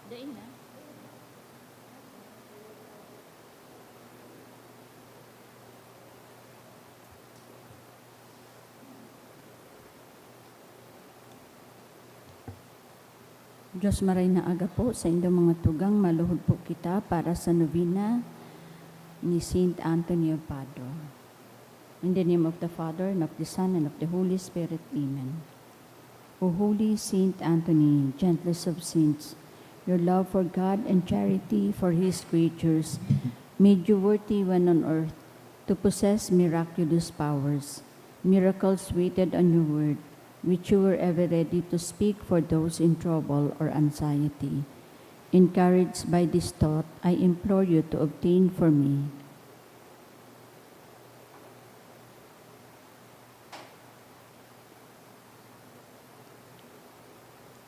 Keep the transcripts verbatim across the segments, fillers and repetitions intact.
Dai na. Diyos maray na aga po sa indong mga tugang, maluhod po kita para sa novena ni Saint Anthony of Padua. In the name of the Father, and of the Son, and of the Holy Spirit. Amen. O holy Saint Anthony, gentlest of saints, your love for God and charity for His creatures made you worthy when on earth to possess miraculous powers. Miracles waited on your word, which you were ever ready to speak for those in trouble or anxiety. Encouraged by this thought, I implore you to obtain for me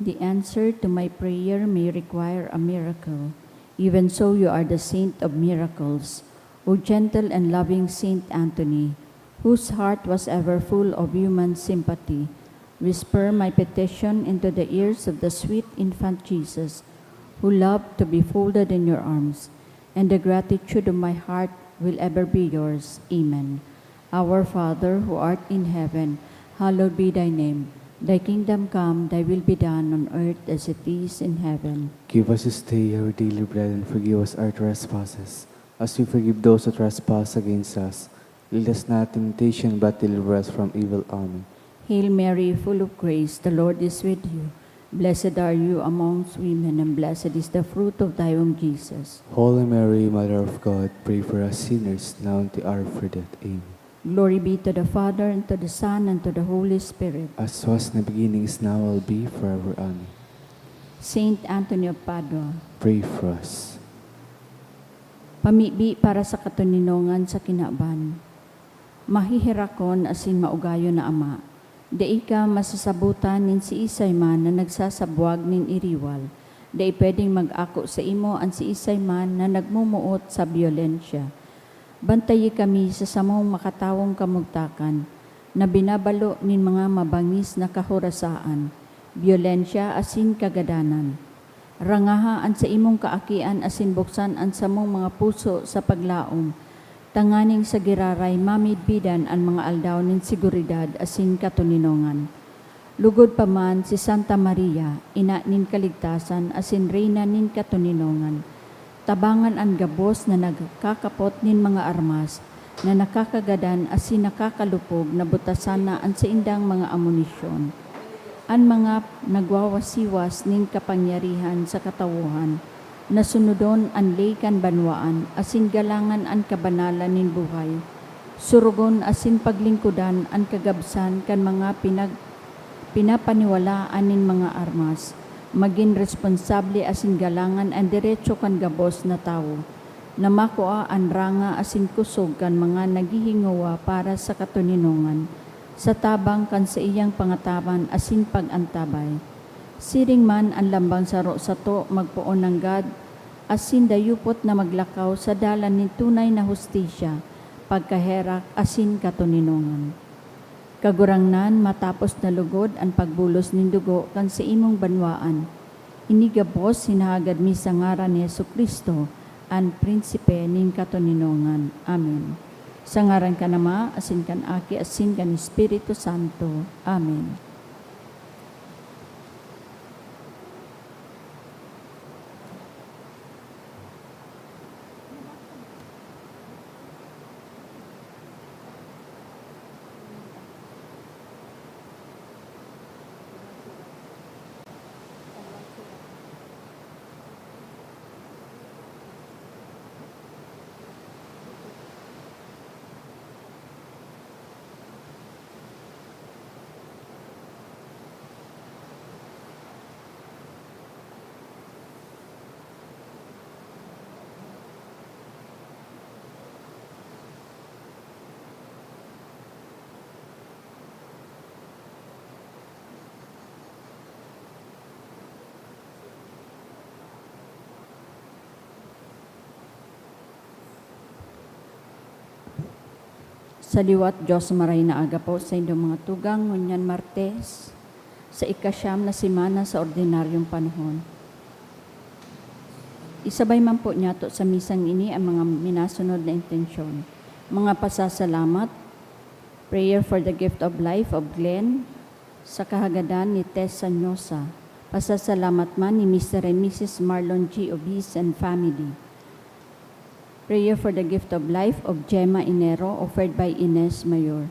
The answer to my prayer may require a miracle. Even so, you are the saint of miracles. O gentle and loving Saint Anthony, whose heart was ever full of human sympathy, whisper my petition into the ears of the sweet infant Jesus, who loved to be folded in your arms, and the gratitude of my heart will ever be yours. Amen. Our Father, who art in heaven, hallowed be thy name. Thy kingdom come, thy will be done on earth as it is in heaven. Give us this day our daily bread, and forgive us our trespasses, as we forgive those who trespass against us. Lead us not into temptation, but deliver us from evil. Amen. Hail Mary, full of grace, the Lord is with you. Blessed are you amongst women, and blessed is the fruit of thy womb, Jesus. Holy Mary, Mother of God, pray for us sinners, now and at the hour of our death. Amen. Glory be to the Father, and to the Son, and to the Holy Spirit. As was in the beginning, is now, will be, forever. Amen. Saint Anthony of Padua. Pray for us. Pamibi para sa katoninongan sa kinaban. Maheherakon asin maugayon na Ama, dai ka masasabotan nin siisay man na nagsasabwag nin iriwal. Dai pwedeng mag-ako saimo an siisay man na nagmomoot sa byolensya. Bantayi kami sa samong makatawong kamugtakan, na binabalo nin mga mabangis na kahorasaan, byolensya asin kagadanan. Rangaha an saimong kaakian asin buksan an samong mga puso sa paglaom, tanganing sa giraray mamidbidan an mga aldaw nin seguridad asin katoninongan. Lugod pa man si Santa Maria, ina nin kaligtasan asin reyna nin katoninongan, tabangan an gabos na nagkakapot nin mga armas na nakakagadan asin nakakalupog na butasan na an saindang mga amunisyon. An mga nagwawasiwas nin kapangyarihan sa katawohan, na sunodon an ley kan banwaan asin galangan an kabanalan nin buhay, surugon asin paglingkodan an kagabsan kan mga pinag-, pinapaniwalaan nin mga armas, magin responsable asin galangan an derecho kan gabos na tawo, na makua an ranga asin kusog kan mga naghihingowa para sa katoninongan, sa tabang kan saiyang pangataban asin pag-antabay. Siring man an lambang saro sato magpoon nanggad asin dayupot na maglakaw sa dalan nin tunay na hustisya, pagkaherak asin katoninongan. Kagurangnan, matapos na lugod an pagbulos nin dugo kan saimong banwaan, ini gabos hinahagad mi sa ngaran ni Jesu-Cristo, an Prinsipe nin katoninongan. Amen. Sa ngaran kan Ama, asin kan Aki, asin kan Espiritu Santo. Amen. Sa liwat, Diyos maray na aga po sa indong mga tugang, ngunyan Martes, sa ikasyam na semana sa ordinaryong panahon. Isabay man po niyato sa misang ini ang mga minasunod na intensyon. Mga pasasalamat, prayer for the gift of life of Glenn, sa kahagadan ni Tess Sanyosa. Pasasalamat man ni Mister and Missus Marlon G. Obis and family. Prayer for the gift of life of Gemma Inero, offered by Ines Mayor.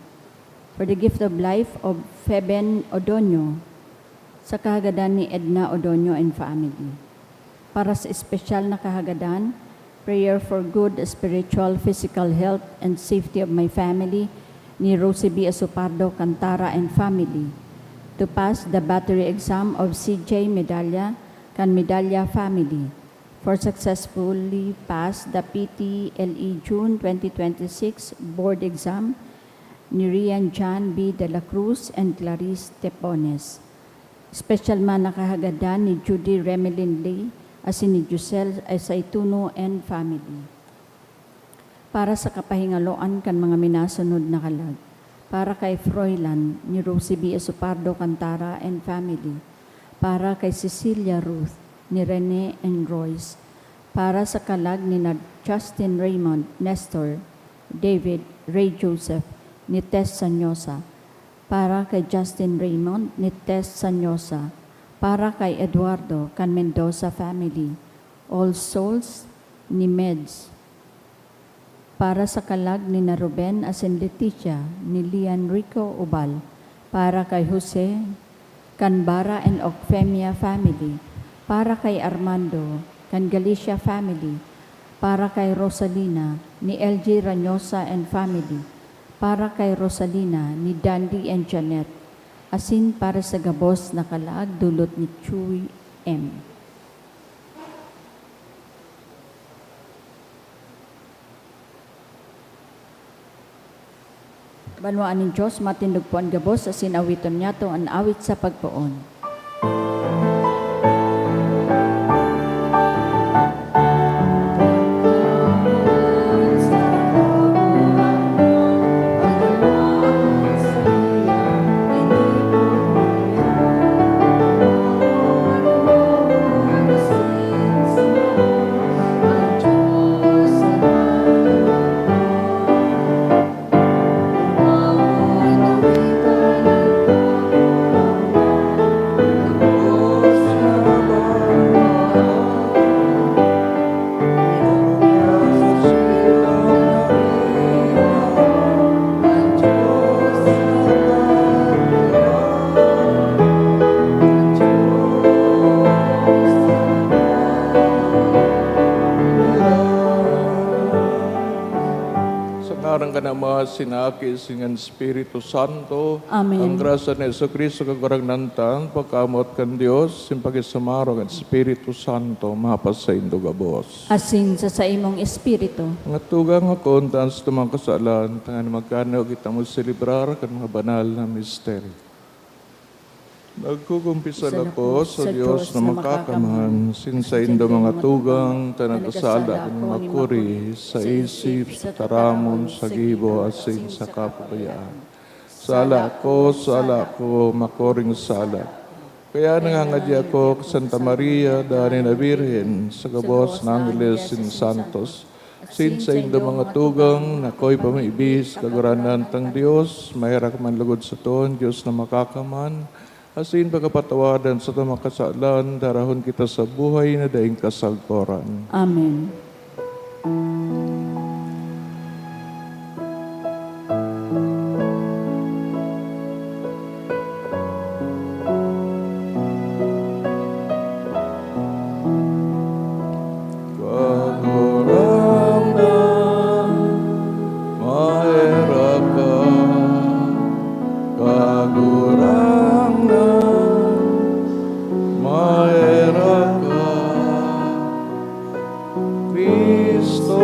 For the gift of life of Feben Odonio, sa kahagadan ni Edna Odonio and family. Para sa espesyal na kahagadan, prayer for good spiritual, physical health and safety of my family ni Rosie B. Asopardo Cantara and family. To pass the battery exam of C J Medalla kan Medalla family. For successfully pass the P T L E June twenty twenty-six board exam ni Rian John B. de la Cruz and Clarice Tepones. Special man na kahagadan ni Judy Remelin Lee asin ni Giselle Saituno and family. Para sa kapahingaloan kan mga minasunod na kalag, para kay Froilan ni Rosie B. Asopardo Cantara and family, para kay Cecilia Ruth ni Rene and Royce, para sa kalag ni na Justin Raymond, Nestor, David, Ray Joseph, ni Tess Sanyosa, para kay Justin Raymond ni Tess Sanyosa, para kay Eduardo kan Mendoza family, All Souls ni Meds, para sa kalag ni na Ruben asin Leticia ni Lian Rico Ubal, para kay Jose Canbara and Ocfemia family, para kay Armando kan Galicia family, para kay Rosalina ni L G Ranyosa and family, para kay Rosalina ni Dandy and Janet, asin para sa gabos na kalag dulot ni Chewy M. Banwaan nin Dios, matindog po an gabos, asin awiton niyato an awit sa pagpoon. Sa ngaran kan Ama, sin Aki, sin Espiritu Santo. Amen. Ang grasya ni Jesu-Cristo, Kagurangnan ta, an pagkamoot kan Dios, sin pakisumaro kan Espiritu Santo, mapasaindo gabos. Asin sa saimong espiritu. Mga tugang, akoon ta an sato mga kasalan, tanganing magkanuya kita magselebrar kan mga banal na misteryo. Nagkukumpisal ako sa Dios na makakaman, sin saindo mga tugang, ta nagkasala akong makuri sa isip, sa taramon, sa gibo, asin sa kapabayaan. Sala ako, sala ako, makuring sala. Kaya nangangadya ako ki Santa Maria, danay na Birhen, sa gabos na angheles asin santos, asin saindo mga tugang, na akoy pamibi sa Kagurangnan tang Dios, maherak man lugod sato an Dios na makakaman, asin pakapatawadan sato mga kasalan, darahon kita sa buhay na daing kasagkoran. Amen. Kagurangnan, maherak ka. Kagurangnan, maherak ka. Cristo,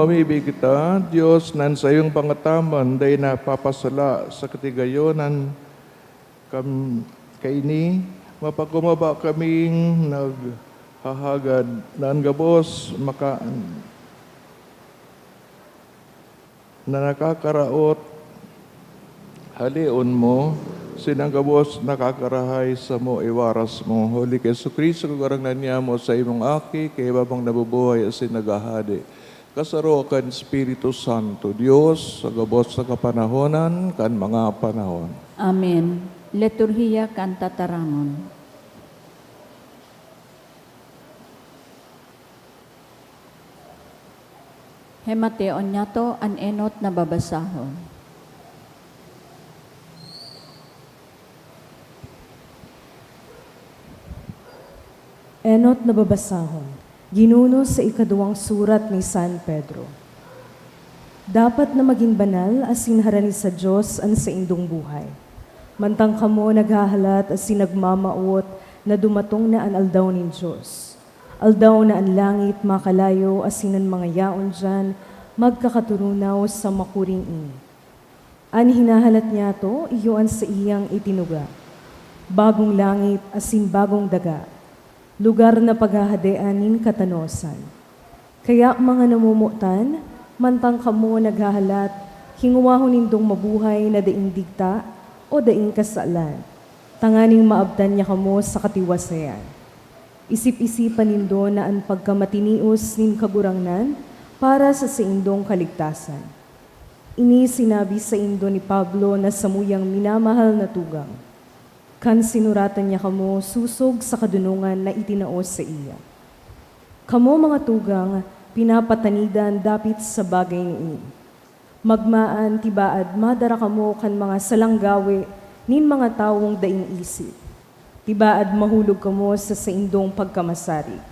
Mamibi kita, Dios, nan saiyong pangataman, dai napapasala sa katigayonan kam-, kaini, mapagkumaba kaming naghahagad na an gabos maka-, na nakakaraot, haleon mo, sinang gabos nakakarahay samo iwaras mo. Huli ki Jesu-Cristo, Kagurangnan niamo, sa imong Aki, kaiba bang nabubuhay asin naghahade, kasaro kan Espiritu Santo, Dios, sa gabos na kapanahonan kan mga panahon. Amen. Liturhiya kan Tataramon. Hemateon niyato an enot na babasahon. Enot na babasahon. Ginuno sa ikaduwang surat ni San Pedro. Dapat na magin banal asin harani sa Dios an saindong buhay. Mantang kamo naghahalat asin nagmamawot na dumatong na an aldaw nin Dios, aldaw na an langit makalayo asin an mga yaon diyan magkakaturunaw sa makuring ini. An hinahalat niyato iyo an saiyang itinuga, bagong langit asin bagong daga, lugar na paghahadean nin katanosan. Kaya, mga namomotan, mantang kamo naghahalat, hingowahon nindong mabuhay na daing digta o daing kasalan, tanganing maabtan niya kamo sa katiwasayan. Isip-isipan nindo na an pagkamatinios nin Kagurangnan para sa saindong kaligtasan. Ini sinabi saindo ni Pablo na samuyang minamahal na tugang, kan sinuratan niya kamo sosog sa kadunongan na itinao saiya. Kamo, mga tugang, pinapatanidan dapit sa bagay na ini. Magmaan, tibaad madara kamo kan mga salanggawe nin mga tawong daing isip. Tibaad mahulog kamo sa saindong pagkamasarig.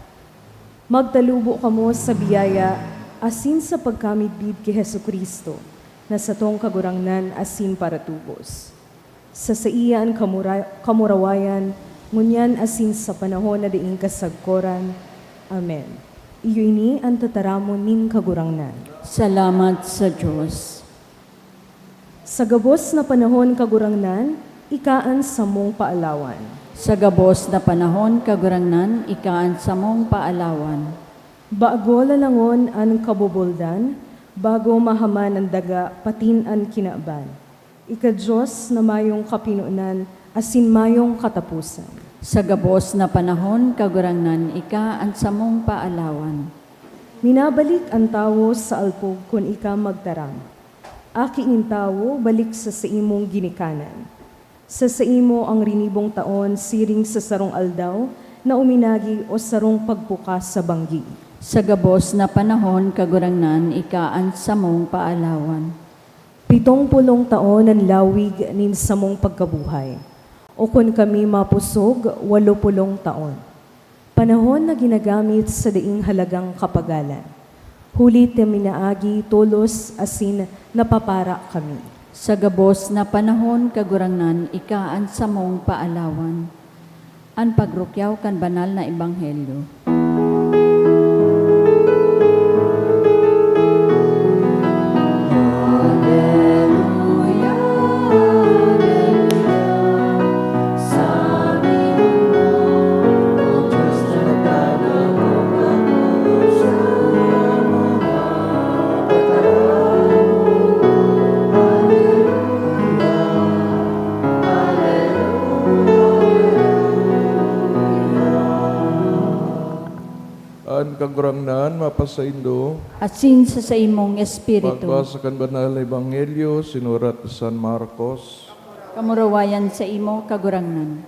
Magtalubo kamo sa biyaya asin sa pagkamidbid ki Jesu-Cristo, na satong Kagurangnan asin paratubos. Sa saiya an kamura-, kamurawayan, ngunyan asin sa panahon na daing kasagkoran. Amen. Iyo ini an tataramon nin Kagurangnan. Salamat sa Dios. Sa gabos na panahon, Kagurangnan, ika an samong paalawan. Sa gabos na panahon, Kagurangnan, ika an samong paalawan. Bago lalangon an kabubuldan, bago mahaman an daga patin an kinaban. Ika, Dios na mayong kapinonan asin mayong kataposan. Sa gabos na panahon, Kagurangnan, ika an samong paalawan. Minabalik an tawo sa alpog kun ika magtaram. Aki nin tawo, balik sa saimong ginikanan. Sa saimo an rinibong taon siring sa sarong aldaw na uminagi o sarong pagpuka sa banggi. Sa gabos na panahon, Kagurangnan, ika an samong paalawan. Pitong pulong taon an lawig nin samong pagkabuhay, o kun kami mapusog, walo pulong taon. Panahon na ginagamit sa daing halagang kapagalan, huli ta minaagi tolos asin napapara kami. Sa gabos na panahon, Kagurangnan, ika an samong paalawan. An pagrukyaw kan Banal na Ebanghelyo. An Kagurangnan mapasaindo. Asin sa saimong espiritu. Pagbasa kan Banal na Ebanghelyo sinurat ni San Marcos. Kamurawayan saimo, Kagurangnan.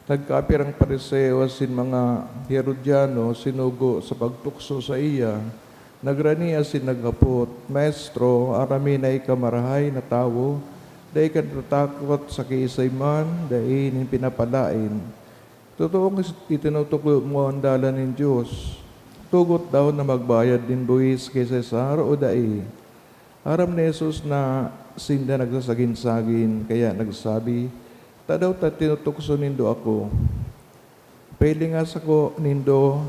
Nagkapirang Fariseo asin mga Herodiano sinugo sa pagtukso saiya. Nagrani asin naghapot, "Maestro, aram mi na ika marahay na tawo, dai ka natatakot sa kiisay man, dai nin pinapalaen. Totoong is-, itinutukdo mo an dalan nin Dios. Tugot daw na magbayad nin buhis ki Cesar o dai?" Aram ni Jesus na sinda nagsasagin-sagin, kaya nagsabi, "Tadaw ta tinutukso nindo ako? Pailinga sako nindo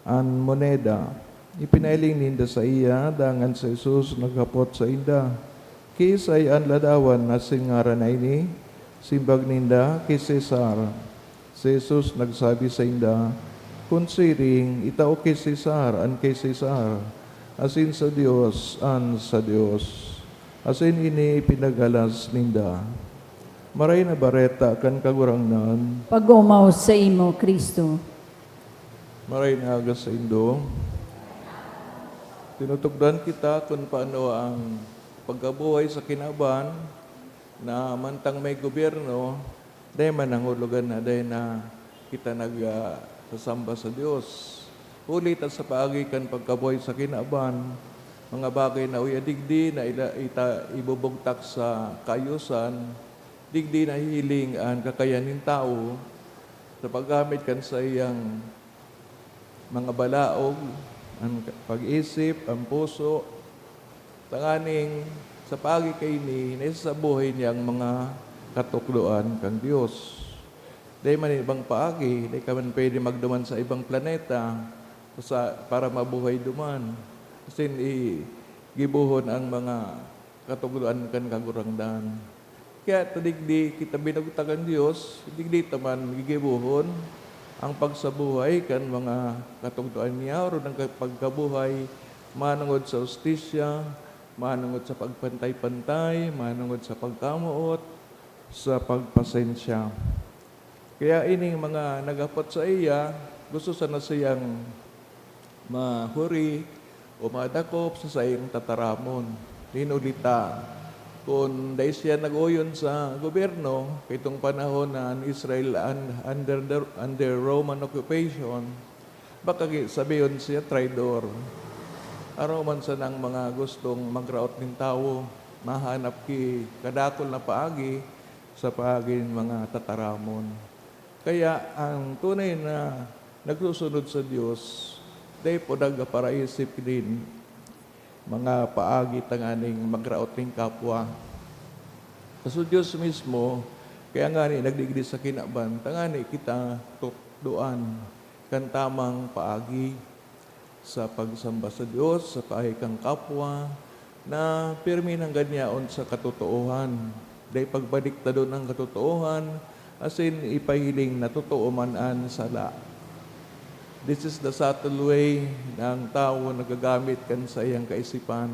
an moneda." Ipinahiling ninda saiya, dangan si Jesus naghapot sainda, "Kiisay an ladawan asin ngaran na ini?" Simbag ninda, "Ki Cesar." Si Jesus nagsabi sainda, "Kun siring, itao ki Cesar an ki Cesar, asin sa Dios an sa Dios." Asin ini ipinaghalas ninda. Maray na Bareta kan Kagurangnan. Pag-omaw saimo, Cristo. Maray na aga saindo. Tinutukdoan kita kun paano ang pagkabuhay sa kinaban na mantang may gobyerno, dai man nangulugan na dai na kita nag, ah, sasamba sa Dios. Huli ta sa paagi kan pagkabuhay sa kinaban, mga bagay na uya digdi na ila-, ita-, ibubugtak sa kayosan, digdi nahihiling an kakayan nin tawo sa paggamit kan saiyang mga balaog, an pag-isip, an puso, tanganing sa paagi kaini, naisasabuhay niya ang mga katukdoan kan Dios. Dai man ibang paagi, dai ka man pwede magduman sa ibang planeta sa, para mabuhay duman. Asin, i-, gibohon ang mga katukdoan kan Kagurangnan. Kaya ta digdi kita binugtak kan Dios, digdi ta man gigibohon ang pagsabuhay kan mga katukdoan niya, aron ang ka-, pagkabuhay manongod sa hustisya, manongod sa pagpantay-pantay, manongod sa pagkamoot, sa pagpasensya. Kaya ining mga naghapot saiya, gusto sana siyang mahuri o madakop sa saiyang tataramon. Hinuli ta, kun dai siya nag-oyon sa gobyerno, kaitong panahon na an Israel an-, under the, under Roman occupation, baka gi-, sabihon siya traidor. Arog man sanang mga gustong magraot nin tawo, mahanap ki kadakul na paagi sa paagi nin mga tataramon. Kaya ang tunay na nagsusunod sa Dios, dai po nagpaparaisip nin mga paagi tanganing magraot nin kapwa. Sa Dios mismo, kaya ngani nagdigdi sa kinaban, tangani kita tukdoan kan tamang paagi sa pagsamba sa Dios, sa paagi kan kapwa, na pirmi nanggad yaon sa katotoohan. Dai pagbaliktadon ang katotoohan, asin ipahiling na totoo man an sala. This is the subtle way na ang tawo nagagamit kan saiyang kaisipan.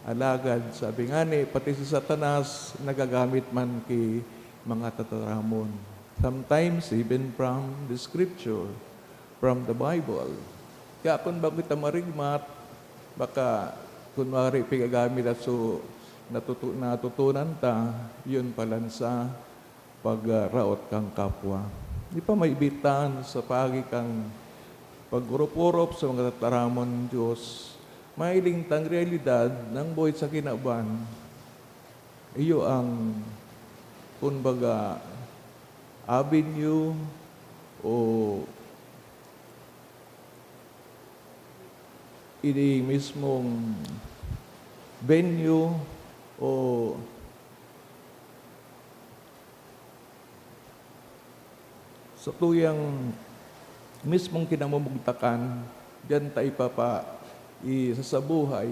Alagad, sabi ngani, pati si Satanas nagagamit man ki mga tataramon. Sometimes, even from the scripture, from the Bible. Kaya kun bako kita marigmat, baka kunwari pigagamit at so natutu-, natutunan ta, yun palan sa pagraot kan kapwa. Di pa maibitan sa paagi kan pagurop-urop sa mga tataramon nin Dios, mahiling tang realidad ng buhay sa kinaban. Iyo ang, kumbaga, avenue o ini mismong venue o sa tuyang mismong kinamumugtakan, diyan ta ipapa-, isasabuhay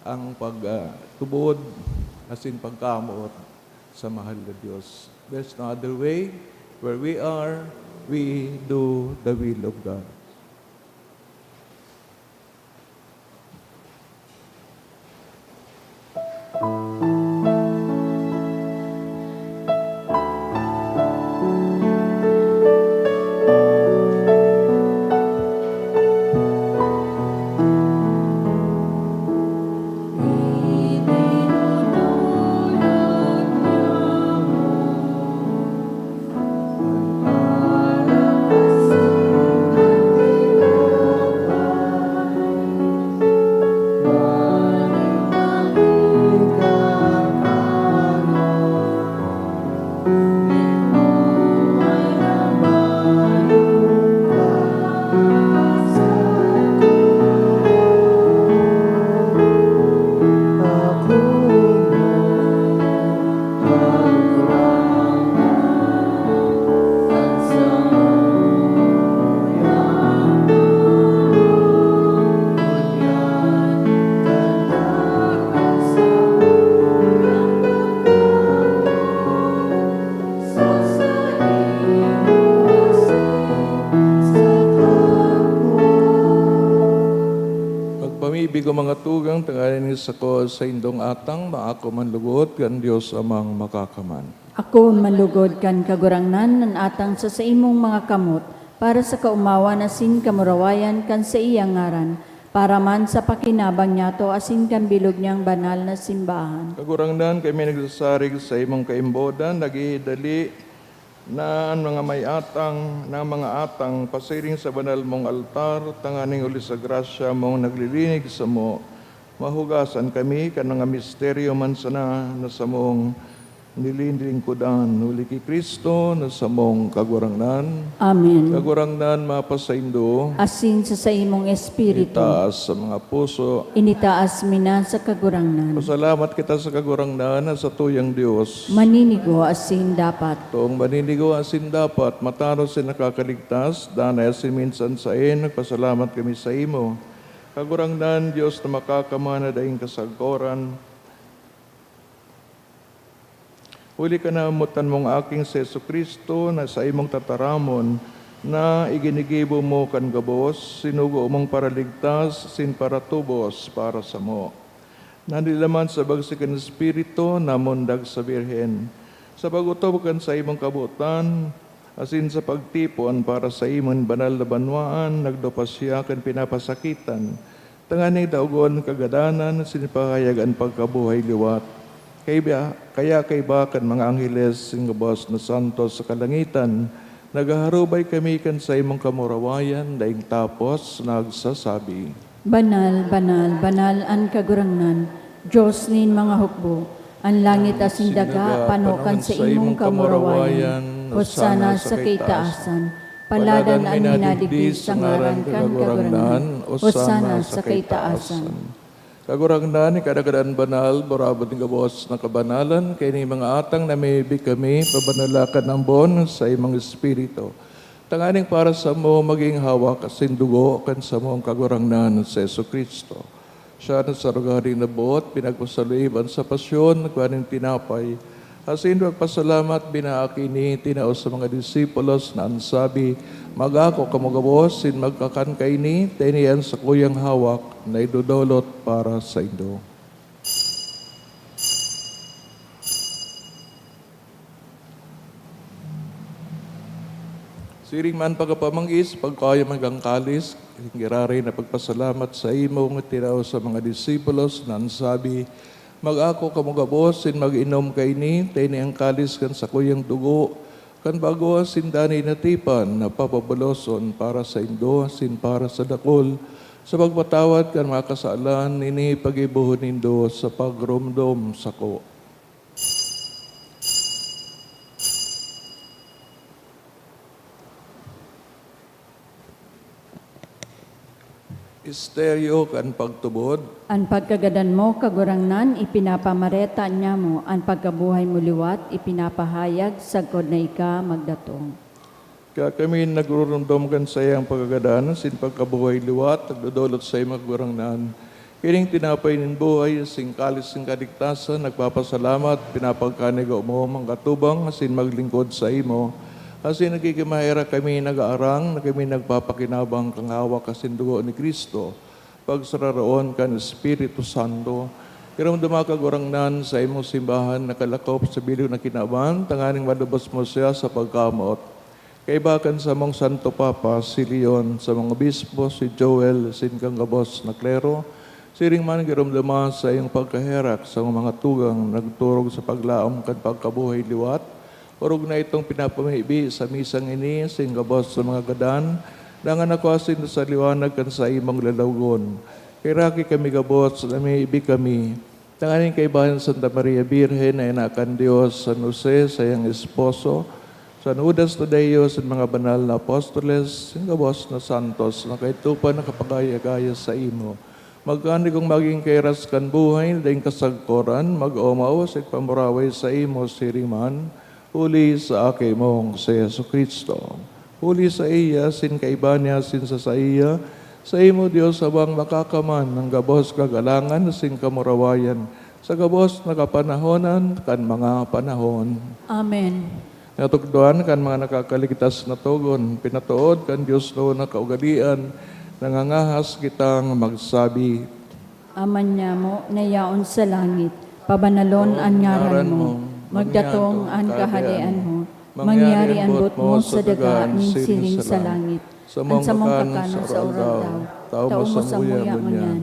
ang pag, ah, tubod asin pagkamoot sa mahal na Dios. There's no other way. Where we are, we do the will of God. Pamibi ko mga tugang, tanganing sako saindong atang, maako man lugod kan Dios Amang Makakaman. Ako man lugod kan Kagurangnan, an atang sa saimong mga kamot, para sa kaomawan asin kamurawayan kan saiyang ngaran, para man sa pakinabang niyato asin kan bilog niyang banal na simbahan. Kagurangnan, kami nagsasarig sa imong kaimbodan, naghihidali na an mga may atang, na mga atang pasiring sa banal mong altar, tanganing huli sa grasya mong naglilinig samo, mahugasan kami kan mga misteryo man sana na samong nililingkodan, huli ki Cristo na samong Kagurangnan. Amen. Kagurangnan mapasaindo. Asin sa saimong espiritu. Itaas sa mga puso. Initaas mi na sa Kagurangnan. Pasalamat kita sa Kagurangnan na sa tuyang Dios. Maninigo asin dapat. Toong maninigo asin dapat, matanos asin nakakaligtas, danay asin minsan saen, nagpasalamat kami sa imo. Kagurangnan, Dios na makakaman na daing kasagkoran, huli kan namotan mong Aking si Jesu-Cristo na saimong tataramon na iginigibo mo kan gabos, sinugo mong paraligtas asin paratubos para samo. Nanilaman sa bagsak kan Espiritu, namundag sa Birhen. Sa pag-otob kan saimong kabotan, asin sa pagtipon para sa imong banal na banwaan, nagdupa siya kan pinapasakitan, tanganing daogon an kagadanan asin ipahayag an pagkabuhay liwat. Kaya, kaya kaiba kan mga angheles asin gabos na santos sa kalangitan, naghaharubay kami kan saimong kamurawayan, daing tapos nagsasabi, Banal, banal, banal an Kagurangnan, Dios nin mga hukbo. An langit asin daga pano kan saimong kamurawayan. Hosana sa kaitaasan. Paladan an minadigdi sa ngaran kan Kagurangnan. Hosana sa kaitaasan. Kagurangnan, ika daga an banal, burabod nin gabos na kabanalan, kaining mga atang namimibi kami, pabanala kan ambon sa imong Espiritu. Tanganing para samo magin hawak asin dugo kan samong Kagurangnan si Jesu-Cristo. Siya na sa rogaring naboot, pinagpasaluiban sa pasyon, nagkua nin tinapay, asin nagpasalamat, binaak ini, tinao sa mga disipulos na an sabi, "Mag-ako kamo gabos asin magkakan kaini, ta ini an sakuyang hawak na idodolot para saindo." Siring man pagkapamangis, pagkaya magkang kalis, giraray na pagpasalamat sa imo nga tinao sa mga disipulos na an sabi, "Mag-ako kamo gabos asin mag-inom kaini, ta ini an kalis kan sakuyang dugo, kan bago asin danay na tipan, na papaboloson para saindo asin para sa dakul, sa pagpatawad kan mga kasalan. Ini paggibohon nindo sa pagromdom sako." Misteryo kan pagtubod. An pagkagadan mo, Kagurangnan, ipinapamareta niamo, an pagkabuhay mo liwat ipinapahayag sagkod na ika magdatong. Kaya kami nagruromdom kan saiyang pagkagadan asin pagkabuhay liwat, nagdodolot sa imo, Kagurangnan, kining tinapay nin buhay asin kalis nin kaligtasan, nagpapasalamat, pinapagkanigo mo, mangkatubang asin maglingkod sa imo. Asin nagkikimaherak kami, nagaarang na kami nagpapakinabang kan hawak asin dugo ni Cristo, pagsararoon kan Espiritu Santo. Giromdoma, Kagurangnan, sa imong simbahan nakalakop sa bilog na kinaban, tanganing malubos mo siya sa pagkamoot. Kaiba kan samong Santo Papa, si Leon, samong obispo, si Joel, asin kan gabos na klero, siring man giromdoma sa iyong pagkaherak sa mga tugang nagturog sa paglaom kan pagkabuhay liwat, orog na itong pinapamibi sa misang ini, asin gabos sa mga gadan, dangan ako asin sa liwanag kan saimong lalawgon. Kaheraki kami gabos, namibi kami, tanganing kaibahan Santa Maria Birhen na ina kan Dios, San Jose, saiyang esposo, San Judas Tadeo, asin mga banal na apostoles, asin gabos na santos na kaitupan na kapagaya-gaya sa imo. Magkanigong magin kairas kan buhay na daing kasagkoran, mag-omaw sa igpamuraway sa imo siring man, huli sa Aki mong si Jesu-Cristo. Huli saiya, asin kaiba niya, asin sa saiya, sa imo, Dios Amang Makakaman, an gabos kagalangan asin kamurawayan, sa gabos na kapanahonan kan mga panahon. Amen. Natukdoan kan mga nakakaligtas na togon, pinatood kan Dios na kaugalean, Nangangahas kitang magsabi. Ama nyamo na yaon sa langit, pabanalon an ngaran mo, magdatong an kahadean mo, mangyari an boot mo sa daga nin siring sa langit. An samong kakanon sa oral-daw, tao mo samuya ngunyan,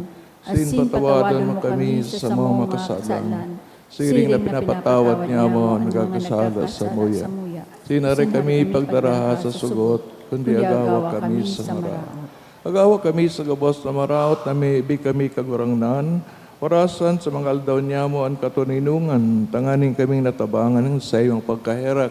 asin patawadon mo kami sa samong mga kasalan, siring na pinapatawad nyamo an nagkakasala samuya. Asin dai kami pagdaraha sa sugot, kundi agawa kami sa maraot. Agawa kami sa gabos na maraot na mibi kami, Kagurangnan, orasan sa mga aldaw nyamo an katoninongan, tanganing kaming natabangan nin saimong pagkaherak,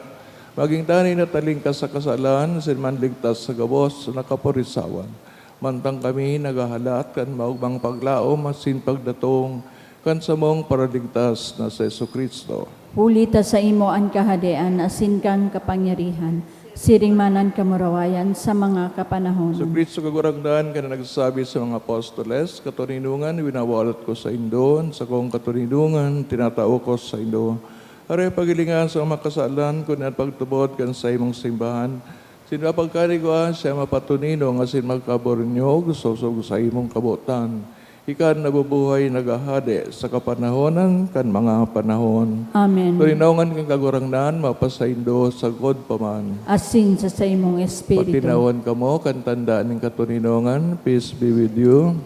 magin danay na talingkas sa kasalan, asin manligtas sa gabos na kaporisawan. Mantang kami naghahalat kan maogmang paglaom asin pagdatong kan samong Paraligtas na si Jesu-Cristo. Huli ta saimo an kahadean asin kan kapangyarihan, siring man an kamurawayan sa mga kapanahonan. Jesu-Cristo, Kagurangnan, ka na nagsabi sa mga apostoles, "Katoninongan, winawalot ko saindo, an sakong katoninongan, tinatao ko saindo." Aray pagilingan sa mga kasalan, kundi an pagtubod kan saimong simbahan. Sinda pagkanigwa siya mapatoninong asin magkabornyog sosog sa imong kabotan. Ika an nabubuhay, naghahade sa kapanahonan kan mga panahon. Amen. Toninongan kan Kagurangnan mapasaindo sagkod pa man. Asin sa saimong espiritu. Patinawon kamo kan tanda nin katoninongan. Peace be with you.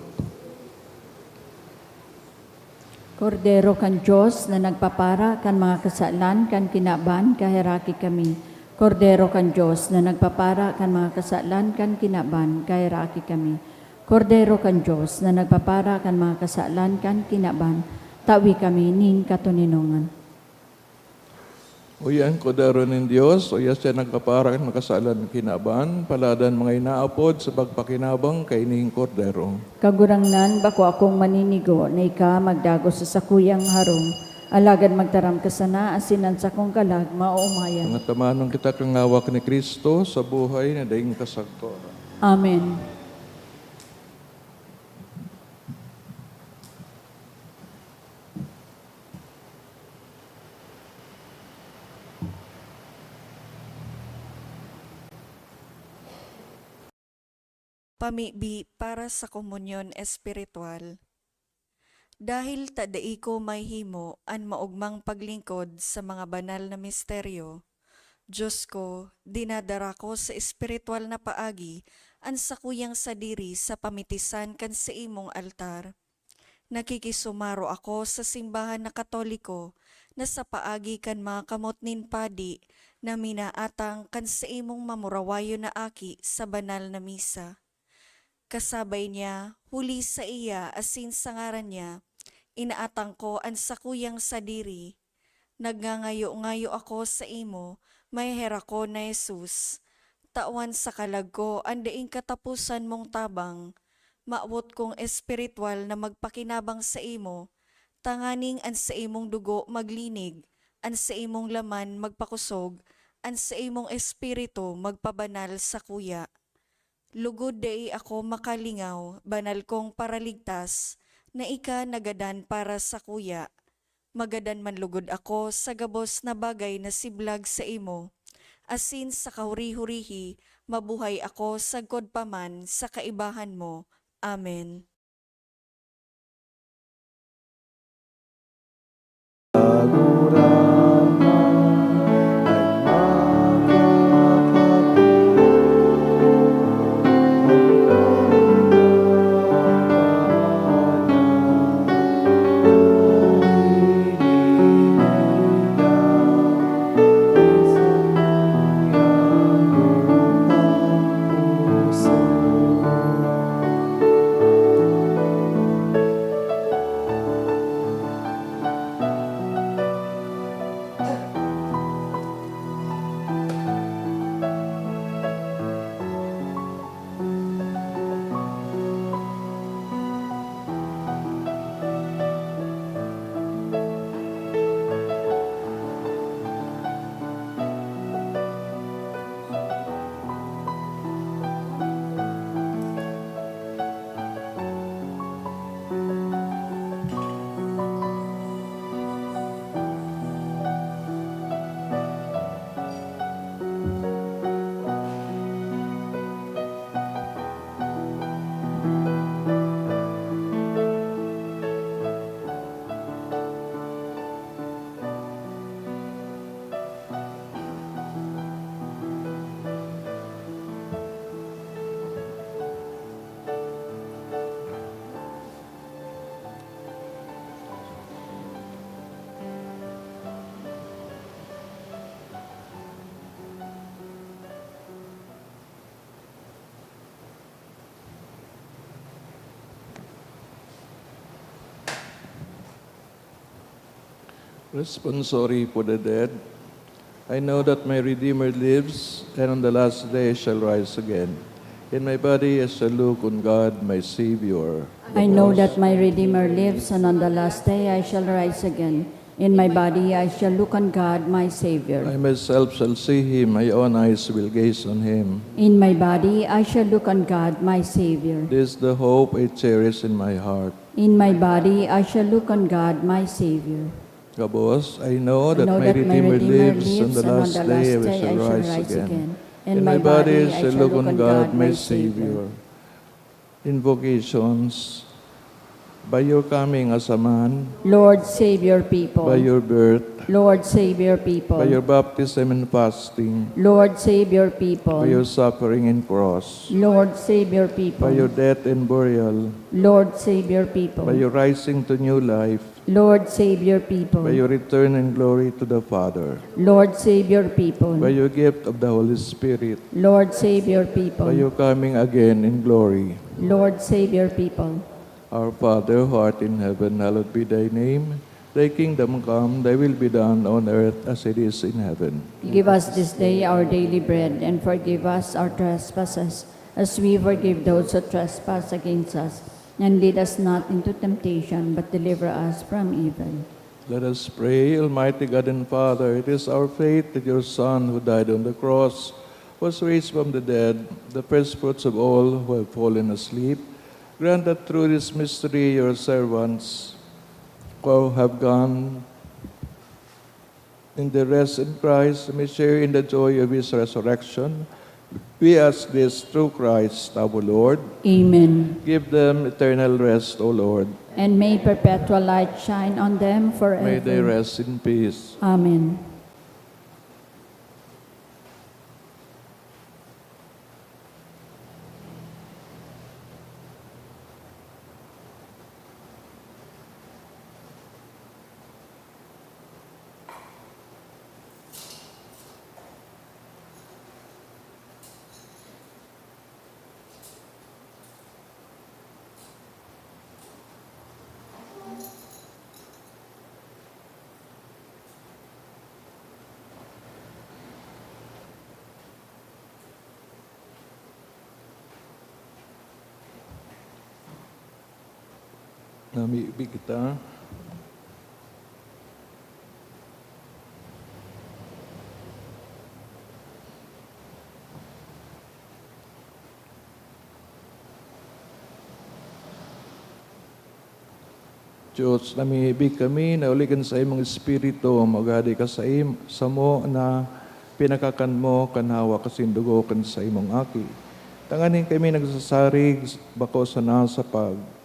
Kordero kan Dios na nagpapara kan mga kasalan kan kinaban, kaheraki kami. Kordero kan Dios na nagpapara kan mga kasalan kan kinaban, kaheraki kami. Kordero kan Dios na nagpapara kan mga kasalan kan kinaban, tawi kami nin katoninongan. Uya an Kordero nin Dios, uya siya nagkapara kan mga kasalan kinaban, paladan mga inaapod sa pagpakinabang kaini nin Kordero. Kagurangnan, bako akong maninigo na ika magdagos sa sakuyang harong, alagad magtaram ka sana asin an sakong kalag maoomayan. Mga tamanon kita kan hawak ni Cristo sa buhay na daing kasagkoran. Amen. Pamibi para sa komunyon espiritual. Dahil ta dai ko mahihimo an maogmang paglingkod sa mga banal na misteryo, Dios ko, dinadara ko sa espiritual na paagi an sakuyang sadiri sa pamitisan kan saimong altar. Nakikisumaro ako sa simbahan na Katoliko na sa paagi kan mga kamot nin padi na minaatang kan saimong mamurawayon na aki sa banal na misa. Kasabay niya, huli saiya asin sa ngaran niya, inaatang ko an sakuyang sadiri. Nagngangayo-ngayo ako saimo, maheherakon na Jesus. Tawan sa kalag ko an daing kataposan mong tabang. Mawot kong espiritual na magpakinabang saimo, tanganing an saimong dugo maglinig, an saimong laman magpakosog, an saimong espiritu magpabanal sakuya. Lugod dai ako makalingaw, banal kong Paraligtas, na ika nagadan para sakuya. Magadan man lugod ako sa gabos na bagay na siblag saimo, asin sa kahuri-hurihi mabuhay ako sagkod pa man sa kaibahan mo. Amen. Responsory for the dead. I know that my Redeemer lives, and on the last day I shall rise again. In my body I shall look on God, my Savior. I know that my Redeemer lives, and on the last day I shall rise again. In my body I shall look on God, my Savior. I myself shall see him, my own eyes will gaze on him. In my body I shall look on God, my Savior. This is the hope I cherish in my heart. In my body I shall look on God, my Savior. Gabos, I know that Know my that my Redeemer Redeemer lives, and lives, the and on last the day I last day I shall shall rise rise again. again. In my body I shall look on God, my Savior. Invocations. By your coming as a man, Lord, save your people. By your birth, Lord, save your people. By your baptism and fasting, Lord, save your people. By your suffering and cross, Lord, save your people. By your death and burial, Lord, save your people. By your rising to new life, Lord, save your people. By your return in glory to the Father, Lord, save your people. By your gift of the Holy Spirit, Lord, save your people. By your coming again in glory. Lord, save your people. Our Father, who art in heaven, hallowed be thy name. Thy kingdom come, thy will be done on earth as it is in heaven. Give us this day our daily bread, and forgive us our trespasses, as we forgive those who trespass against us. And lead us not into temptation, but deliver us from evil. Let us pray. Almighty God and Father, it is our faith that your Son, who died on the cross, was raised from the dead, the first fruits of all who have fallen asleep, grant that through this mystery your servants who have gone in the rest in Christ may share in the joy of his resurrection. We ask this through Christ our Lord. Amen. Give them eternal rest, O Lord. And may perpetual light shine on them forever. May they rest in peace. Amen. Namibi kita. Diyos, namimibi kami na huli kan saimong Espiritu, maghade ka saim-, samo na pinakakan mo kan hawak asin dugo kan saimong Aki. Tanganing kami nagsasarig, bako sana sa pag-,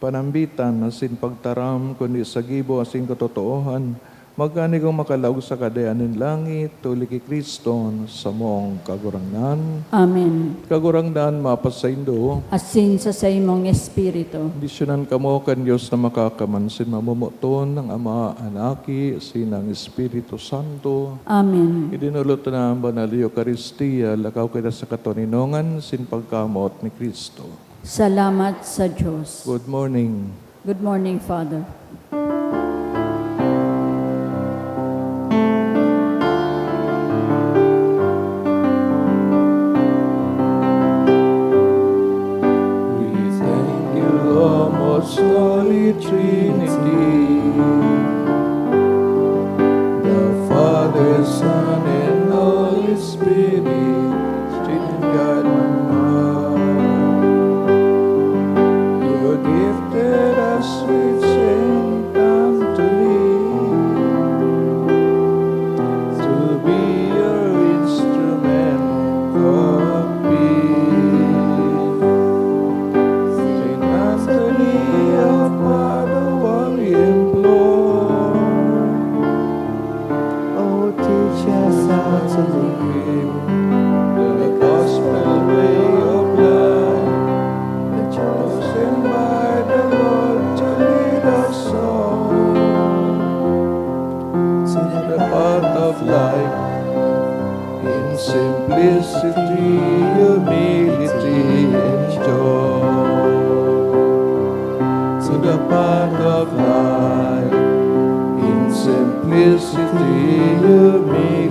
panambitan asin pagtaram, kundi sa gibo asin katotoohan, magkanigong makalaog sa kadayan nin langit, huli ki Cristo na samong Kagurangnan. Amen. Kagurangnan mapasaindo. Asin sa saimong espiritu. Bendisyonan kamo kan Dios na Makakaman asin Mamomoton, an Ama, an Aki, asin an Espiritu Santo. Amen. Idinolot na an Banal na Eukaristia, lakaw kita sa katoninongan asin pagkamoot ni Cristo. Salamat sa Diyos. Good morning. Good morning, Father. We thank you, O most holy Trinity, the Father, Son, and Holy Spirit, Trinity God one God. You gifted us with Saint Anthony to be your instrument of peace. Saint Anthony of Padua, we implore, oh, teach us how to live the gospel way of life, chosen by the Lord to lead us all to the path of life. In simplicity, humility, and joy. To the path of life. In simplicity, City you mean.